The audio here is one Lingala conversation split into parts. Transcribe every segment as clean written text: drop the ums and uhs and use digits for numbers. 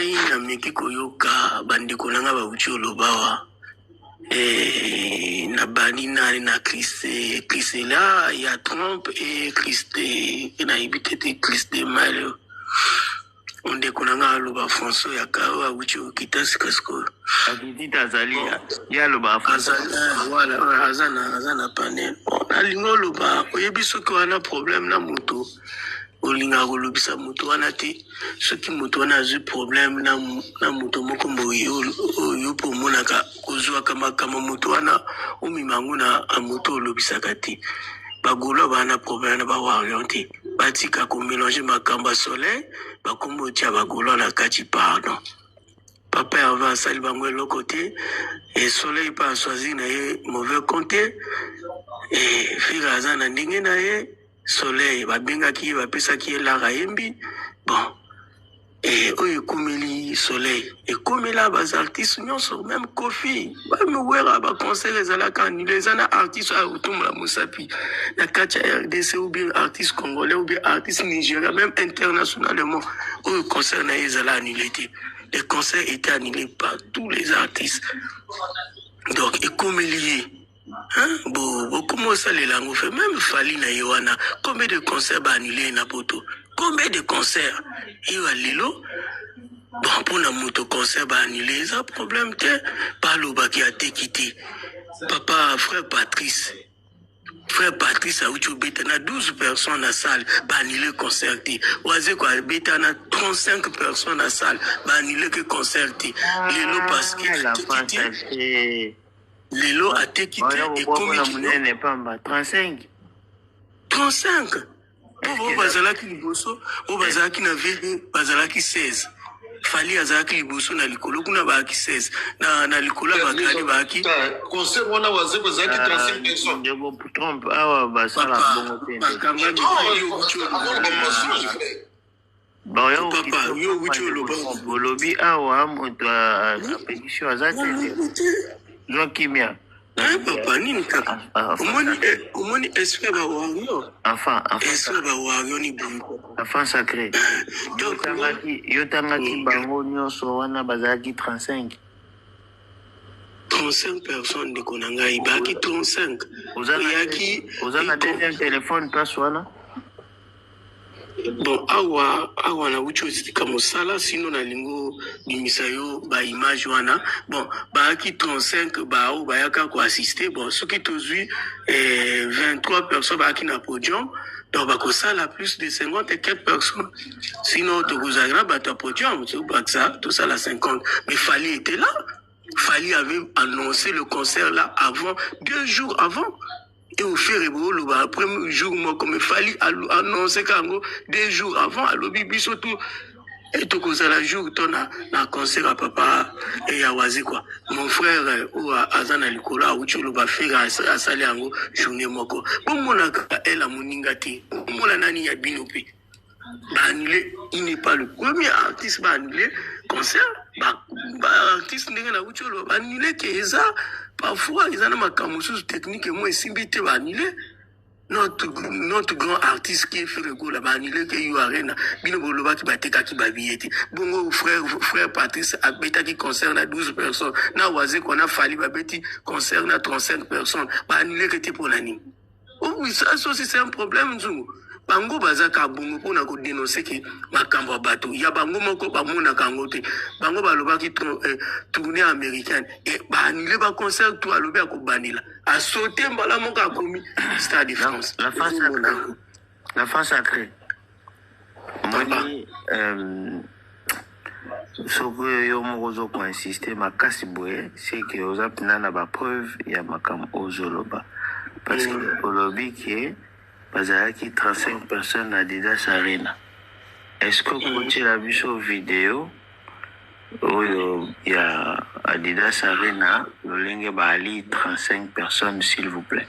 Ngai nameki koyoka bandeko na ngai bauti oloba awa. Eh, nabandi nani na Christela ya Trump e Christe nayebi te te Christe Mario. Ndeko na ngai aloba français ya kao awuti okita sika sikoyo. Akitita azali ye aloba français. Voilà, aza na panel. Bon, nalingi oloba, oyebi, soki wana problème na moto, olingaka kolobisa moto wana te. Soki moto wana azwi problème na moto moko boye, oyo mpo omonaka kozwaka makambo moto wana, omema yango na moto olobisaka te. Bagaulois baa na problème na bawarrior te. Batika komélanger makambo ya Soleil, bakombo otia bagaulois na kati. Pardon, papa Herve asali bango eloko te. E Soleil mpe achoisir na ye mauvais compte. E Ferre aza na ndenge na ye. Soleil babengaki ye, bapesaki ye lara, ayembi. Bon, e oyo ekomeli Soleil ekomela baartiste nyonso, même Kofi, bamiwera, baconcert ezalaka annulé. Eza na artiste oyo akotombola mosapi na kati ya RDC, ou bien artiste congolais, ou bien artiste nigéria, même internationalement, oyo concert na ye ezala annulé te? Les concerts étaient annulés par tous les artistes. Donc ekomeli ye. Hein? Bo bokoma osalela yango fe. Même Fally na ye wana, combien de concerts baannulé na Poto? Combien de concerts eyo lelo? Bon, mpona moto concert baannulé eza problème te. Balobaki ateki te. Papa, frère Patrice, frère Patrice auti obeta na 12 personnes na salle, baannulé concert te. Wazeko abeta na 35 personnes na salle, baannulé ke concert te. Lelo parce que ateki te, lelo ateki te, ekomi monene pamba 35. 35 po oyo bazalaki liboso, oyo bazalaki na VD bazalaki 16. Fally azalaki liboso na likolo kuna, bayaki 16 na likolo ya bagradi bayaki. Concert wana Wazeko ezalaki 35 personnes. Ndeko Trump, awa basala bongo te. Papa, yo wuti oloba. Olobi awa moto apekisi aza te, zwa kimia. Papa, nini kaka omoni, omoni esprit bawarrior, esprit bawarrior ni boye. Enfant sacré, yo tangaki bango nyonso wana bazalaki 35. 35 personnes, ndeko na ngai, bayaki 35. Oyaki oza na deuxième téléphone place wana? Bon, awa nauti otika mosala, sino nalingi obimisa yo baimage wana. Bon, bayaki 35, bao bayaka koassister. Bon, soki tozwi 23 personnes bayaki na podium, donc bakosala plus de 50 et quelques personnes. Sinon tokozala na bato ya podium, tobakisa tosala 50. Mais Fally était là. Fally avait annoncé le concert là avant, 2 jours avant. Et au Ferre oloba premier jour moko, mais Fally annoncé kango 2 jours avant. Alobi biso tout e tokozala jour to na concert ya papa e ya Wazi quoi. Mon frère oyo aza na likolo awuti oloba Ferre asali yango journée moko. Bomonaka ela moninga te, bomona nani ya bino mpe baannulé. Il n'est pas le premier artiste baannulé concert. Baartiste, ndenge nauti oloba, baannulé ke eza parfois eza na makambo mosusu technique mo esimbi te, baannulé. Notre grand artiste qui est Ferre Gola, baannulé ke U Arena. Bino bolobaki batekaki babillet te. Bongo frère Patrice abetaki concert na 12 personnes, na Wazekwa na Fally babeti concert na 35 personnes, baannulé ke te. Mpona nini? Oh, ça aussi c'est un problème. Nzungu bango bazaka bongo mpona kodénoncer ke makambo ya bato ya bango moko bamonaka yango te. Bango balobaki tournée américaine e baannulé baconcert tout. Alobi akobandela asote mbala moko akomi Stade de France. La France sacrée, la France sacrée, omoni, soki yo moko ozokoinsiste makasi boye, seke oza mpena na bapreuve ya makambo ozoloba, parce que olobi ke bazalaki 35 personnes na Adidas Arena. Est ce que okotiela biso video oyo ya Adidas Arena, lolenge baali 35 personnes, s'il vous plaît?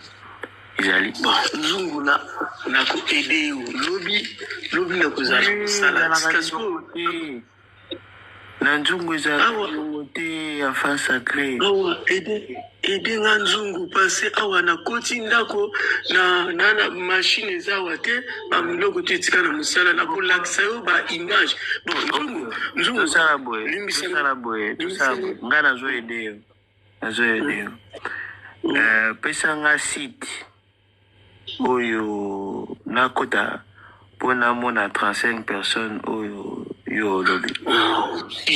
Ezali Bon, nzungu na nakoaider yo lobi. Lobi nakozala kosala sika sikoyo. Na nzungu ezalaka bongo te, enfant sacré. Awa aide. Aide nga nzungu parce awa nakoti ndako na na na machine eza awa te ba biloko to etika na mosala nakolakisa yo ba image bon nzungu nzungu Tosala boye, limbisa tosala boye, tosala limbisa boye. Nga nazo aide yo. Nazo aide yo. Pesa nga site oyo nakota mpo namona 35 personnes oyo yo olobi.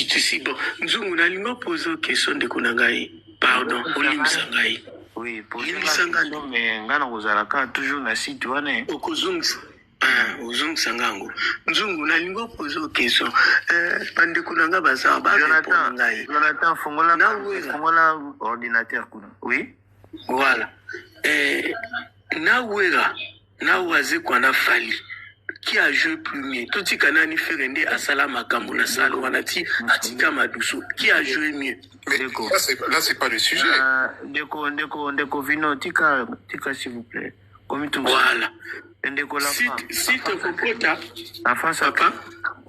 Si bon nzungu nalingi opose question ndeko na ngai pardon olimbisa ngai. Oui, pose nga limbisa ngai. Question, mais nga nakozala kaka toujours na site wana, eh. Okozongisa. Ah, ozongisa nga yango nzungu nalingi opose question. Bandeko na nga baza barépondre Jonathan, ngai. Jonathan, fongola, Na wera. Fongola ordinateur kuna. Oui. Voilà. Na wera na wazekwa na Fally, qui a joué plus mieux? Totika nani Ferre nde asala makambo na sala wana ti atika madusu. Qui a joué mieux? Mais Ndeko. là, c'est pas le sujet. Ndeko, ndeko, ndeko Vino, tika, tika s'il vous plaît. Comme tout. Voilà. Ndeko la Si femme. si tokokota Enfant sacré. Papa.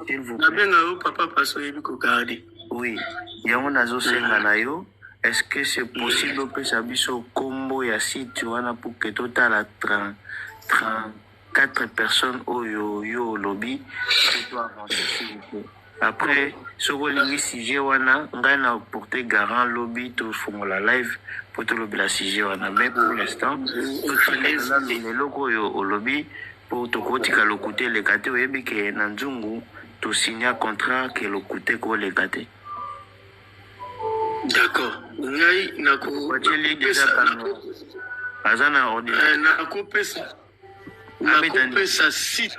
S'il vous plaît. Nabenga yo papa parce oyebi kogarde. Oui. Yango nazosenga na yo. Est-ce que c'est possible opesa biso kombo ya site wana pour que totala 30 34 personnes oyo yo olobi po to avancer, s'il vous plaît? Après, soki olingi sujet wana, ngai na porter garant, lobi tofongola live po tolobela sujet wana. Mais pour l'instant, totikala nanu eloko oyo olobi po tokotika lokuta eleka te. Oyebi ke na nzungu tosinya contrat ke lokuta ekoleka te. D'accord, ngai Batieli déjà nakopesa caméra. Aza na ordinateur. Nakopesa Abeta nini? Nakopesa site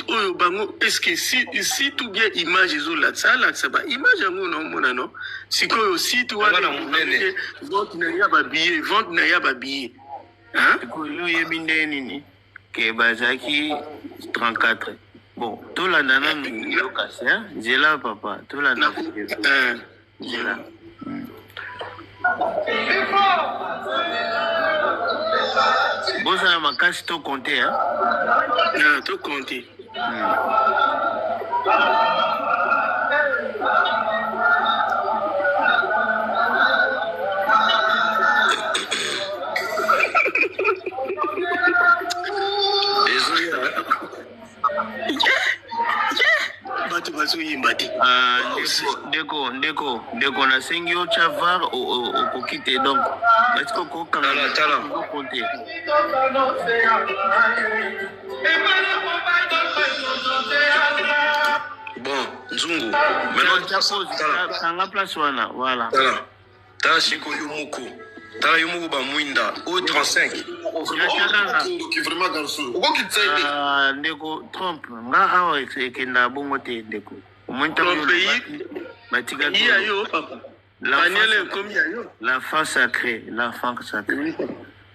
oyo bango, est ce que site ou bien image ezolakisa, alakisa ba image yango naomona no sikoyo site wana. Yango na monene. Vente na ya babillet, vente na ya babillet, hein? Sikoyo yo oyebi ndenge nini ke bazalaki 34? Bon, tolanda nanu yo kasi, hein? Nzela papa, tolanda video. Nzela. Bozala makasi to compte, hein? Ah, to compte. Ezoya. Bato bazoyemba te. Ah, ndeko, ndeko, ndeko, ndeko, nasengi yo tya VAR, okoki te, donc est-ce okokanga? Tala, tala. Compte. Bon, nzungu maintenant. Tya pause. Tala. Kanga place wana, voilà. Tala, tala sikoyo, yo moko tala, yo moko bamwinda oyo 35. Tya kaka. Okoki vraiment, garçon. Okoki te. Ah, ndeko Trump, nga awa ekenda bongo te, ndeko. Omoni ntango Trump, batikaki ye ya yo papa l'enfant Daniel ekomi ya yo. L'enfant sacré, l'enfant sacré,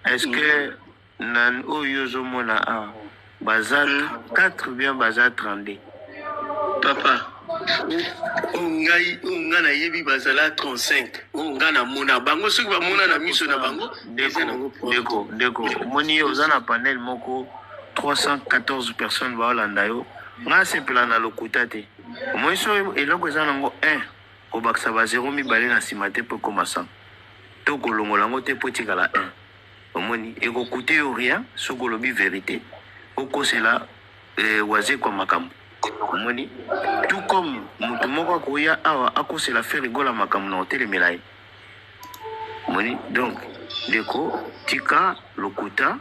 est-ce que na oyo ozomona awa baza 4 bien baza 32? Papa, oyo ngai, oyo ngai nayebi, bazala 35. Oyo ngai namona bango, soki bamona na miso na bango eza Ndeko, nango problème. Ndeko, ndeko, omoni ye oza na panel moko 314 personnes baolanda yo. Nga asepela na lokuta te. Omoni so eloko eza nango 1, kobakisa ba 0 mibale na nsima te mpo ekoma 100, to kolongola yango te mpo etikala 1. Omoni, ekokute yo rien soki olobi vérité. Okosela wazekwa makambo, omoni, tout comme moto moko akoya awa akosela Ferre Gola makambo na kotelemela ye. Omoni, donc ndeko, tika lokuta.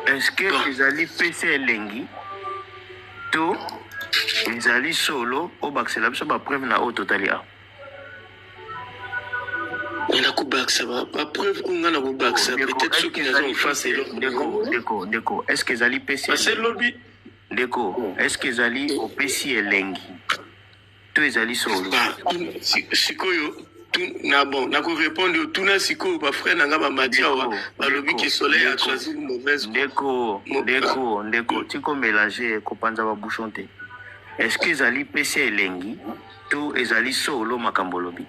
Est-ce que Bon. ezali pese elengi to ezali solo? Obakisela biso bapreuve na oyo totali awa. Nga nakobakisa bapreuve oyo ngai nakobakisa Ndeko, peut-être est-ce soki que naza ezali en face eloko. Ndeko, ndeko, ndeko, est ce que ezali pesi Parce elengi? lobi Ndeko, est ce que ezali opesi elengi to ezali solo? Ba, sikoyo na bon nakorépondre yo. Tuna sikoyo bafrère na nga bamati awa Ndeko, balobi ndeko, ke soleil a ndeko, choisi une mauvaise ndeko, ndeko, ndeko, tiko mélange, kopanza babouchon te. Est ce que ezali pesi elengi to ezali solo makambo olobi?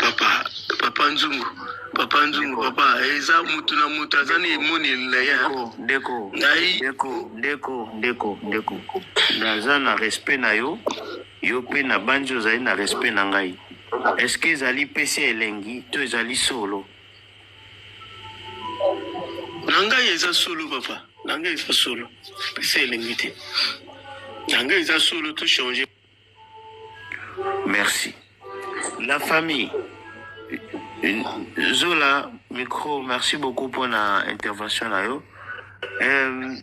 Papa, papa Nzungu, papa Nzungu, Ndeko. Papa, eza mutu na mutu aza na emoneli na ye, hein. Ndeko, ndeko, Ngai ndeko, ndeko, ndeko, ndeko, naza na respect na yo. Yo pe na banzi ozali na respect na ngai. Est-ce que ezali pesi ya elengi to ezali solo? Na ngai eza solo papa, na ngai eza solo. Pesa elengi te. Na ngai eza solo to changer. Merci. La famille, Zola, micro, merci beaucoup pour la intervention na yo. Euh,